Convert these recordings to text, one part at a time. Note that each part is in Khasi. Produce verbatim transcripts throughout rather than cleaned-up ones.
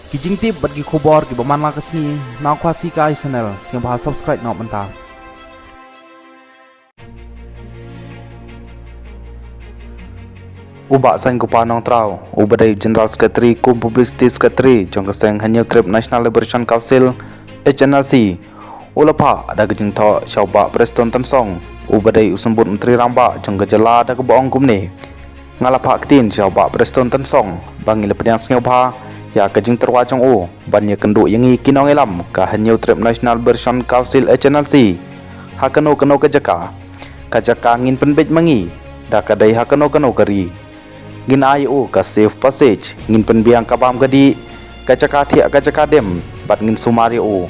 Ki jingtip bad ki khubor kiba man la ka sngi na Khasi Kai Channel, sngewbha subscribe noh mynta. U Bah Saiñkupa Nongtraw, uba dei General Secretary kum Publicity Secretary jong ka seng Hynñiewtrep National Liberation Council, H N L C, u la phah da ka jingthoh sha u Bah Prestone Tynsong, uba dei u Symbud Myntri Rangbah jong ka jylla, da kaba ong kumne: Nga la phah ktien sha u Bah Prestone Tynsong ba ngi la pdiang sngewbha ïa ka jingtyrwa jong u ban ïakynduh ïa ngi ki nongïalam ka Hynñiewtrep National Liberation Council, H N L C, ha kano kano ka jaka. Ka jaka ngin pynbeit ma ngi da ka dei ha kano kano ka ri. Ngin ai ïa u ka safe passage, ngin pynbiang ka bam ka dih, ka jaka thiah ka jaka dem, bad ngin sumar ïa u.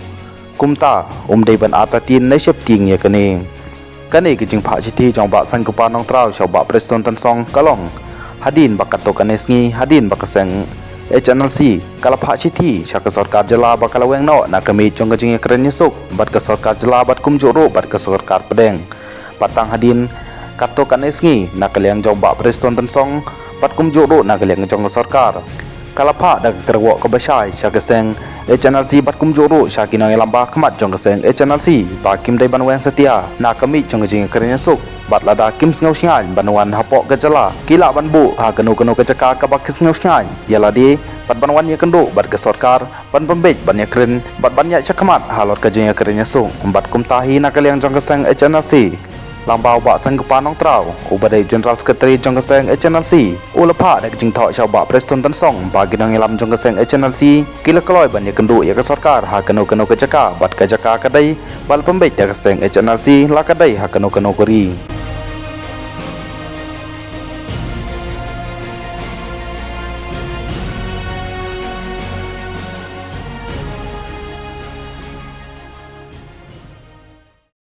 Kumta um dei ban artatien ne sheptieng ïa kane. Kane ka jingphah shithi jong u Bah Saiñkupa Nongtraw sha u Bah Prestone Tynsong ka long hadien ba katto katne sngi, hadien ba ka seng H N L C ka la phah shithi sha ka sorkar jylla ba ka la weng noh na ka miej jong ka jingïakren ïasuk bad ka sorkar jylla bad kumjuh ruh bad ka sorkar pdeng. Bad tang hadien katto katne sngi, na ka liang jong u Bah Prestone Tynsong bad kumjuh ruh na ka liang jong ka sorkar, ka la phah da ka kyrwoh kaba shai sha ka seng H N L C bad kumjuh ruh sha ki nongïalam ba khmat jong ka seng H N L C ba kim dei ban weng satia na ka miej jong ka jingïakren ïasuk, bad lada kim sngew shngaiñ ban wan hapoh ka jylla, ki lah ban buh ha kano kano ka jaka kaba ki sngew shngaiñ ïa lade, bad ban wan ïakynduh bad ka sorkar ban pynbeit ban ïakren bad ban ïaid shakhmat halor ka jingïakren ïasuk. Bad kumta hi, na ka liang jong ka seng H N L C, lyngba u Bah Saiñkupa Nongtraw, uba dei General Secretary jong ka seng H N L C, u la phah da ka jingthoh sha u Bah Prestone Tynsong ba ki nongïalam jong ka seng H N L C ki la kloi ban ïakynduh ïa ka sorkar ha kano kano ka jaka, bad ka jaka ka dei ba la pynbeit da ka seng H N L C la ka dei ha kano kano ka ri.